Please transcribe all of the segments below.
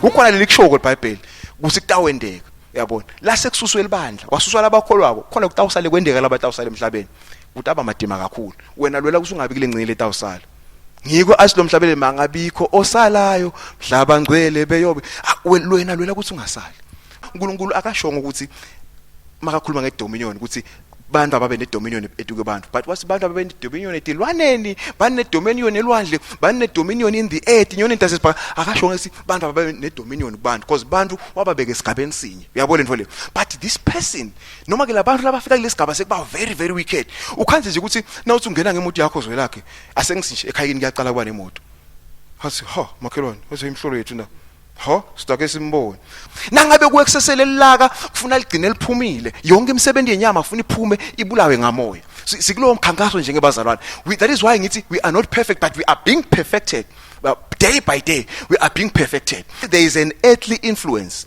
Kukhona leli kushoko iBhayibheli ukuthi kutawendeka. Uyabona? La sekususwe libandla, kwasuswa labakholwako, khona kutawusale kwendeka labatawusala emhlabeni. Kutaba madima kakhulu. Wena lwela ukuthi ungabi kule ngcinye letawusala. Ngiko athi lo mhlabele mangabikho osalayo, mhlaba ngcwele beyobe. Ah, wena lwela ukuthi ungasali. uNkulunkulu akashongo ukuthi makakhuluma ngedominion ukuthi bantu ababe nedominion etuke bantu, but wathi bantu ababe nedominion etilwaneni, banedominion elwandle, banedominion in the air, tinyoni tasesibhaka. Akasho ukuthi bantu ababe nedominion kubantu, because bantu wababeka esigabeni sinye. Uyabona lento leyo? But this person, noma ke labantu labafika kulesigaba sekuba very very wicked, ukhanze nje ukuthi nawuthi ungena ngemoto yakho, zwe lakhe asengisinje ekhayini, kuyaqala kuba nemoto, hathi ha makhelwane, waze imhlolo yethu na ho sidake simbone. Nangabe kuwe kusesele lilaka, kufuna ligcine liphumile. Yonke imisebenzi yenyama kufuna iphume, ibulawe ngamoya. Sikulowo mkhankaso njengebazalwane. That is why ngithi we are not perfect, but we are being perfected. Well, day by day we are being perfected. There is an earthly influence,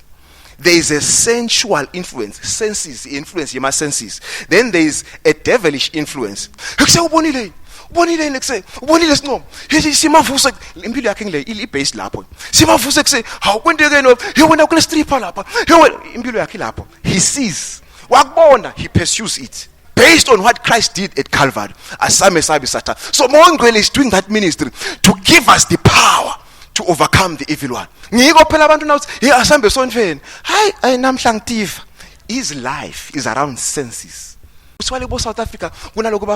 there is a sensual influence, senses influence, yema senses, then there is a devilish influence. Ekuse ubonile, ubonile yini? Kuse ubonile sincomo simavuso, impilo yakhe ngile i-base lapho simavuso kuse hawu kwentekeni? Hey wena, kule stripper lapha. Hey wena, impilo yakhe lapho. He sees, wakubona, he pursues it. Based on what Christ did at Calvary, asame sabi Satan. So Mongwele is doing that ministry to give us the power to overcome the evil one. Ngiko phela abantu nawuthi, "Hey, asambe sontfeni." Hayi, ayi, namhla ngitiva. His life is around senses. Kuthiwa lebo South Africa kunaloko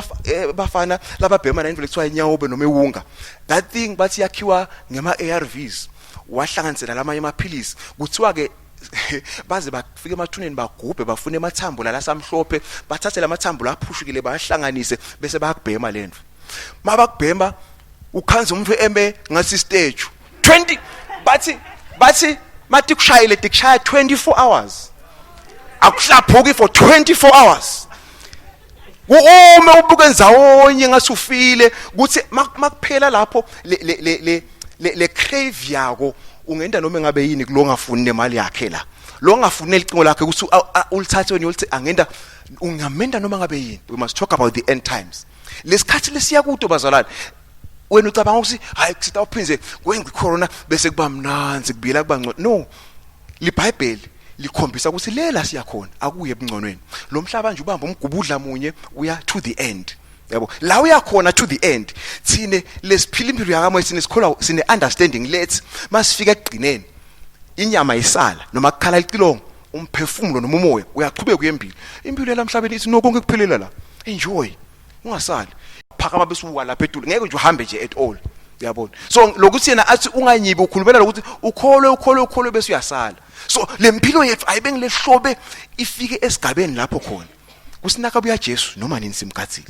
bafana lababhema nendlu lekuthiwa inyaope noma ewunga. That thing bathi yakhiwa ngema ARVs, wahlanganisela lamanye amaphilisi. Kuthiwa ke baze bafike emathuneni, bagubhe, bafune emathambo la lasamhlophe, bathathe lamathambo laphushukile, bayahlanganise, bese bayakubhema lento. Mabakubhema, ukhanza umuntu eme ngathi statue 20. Bathi mathi kushayile, tikushaya 24 hours, akuhlaphuki for 24 hours, ume ubuke ndzawonye ngathi ufile. Kuthi makuphela lapho le crave yako, ungenda noma ngabe yini kulo ngafuni nemali yakhe, la lo ngafuni licingo lakhe ukuthi ulithathe wena ulithi angenda, ungamenda noma ngabe yini. We must talk about the end times, lesikhathi lesiya kuto, bazalwane. Wena ucabanga ukuthi hayi, kusitawuphinze kwenza icorona bese kuba mnanzi, kubila kuba ngcono. No, liBhayibheli likhombisa ukuthi lela siyakhona akuye ebungconweni. Lo mhlaba nje ubamba umgubudla munye, uya to the end, yabo, la uyakhona to the end. Thine lesiphila impilo yakamoya, sine sikholwa, sine understanding let's masifika ekugcineni, inyama isala noma kukhala licilongo, umphefumulo noma umoya uyaqhubeka uyembili. Impilo yalamhlabeni ithi no, konke kuphelela la, enjoy, ungasali, phakama bese uwa lapha etulu, ngeke nje uhambe nje at all, uyabona? So lokuthi yena athi unganyibi, ukhulumela lokuthi ukholwe, ukholwe, ukholwe, bese uyasala. So le mpilo yethu ayibe ngilehlobe, ifike esigabeni lapho khona kusinaka buya Jesu noma nini simgathile.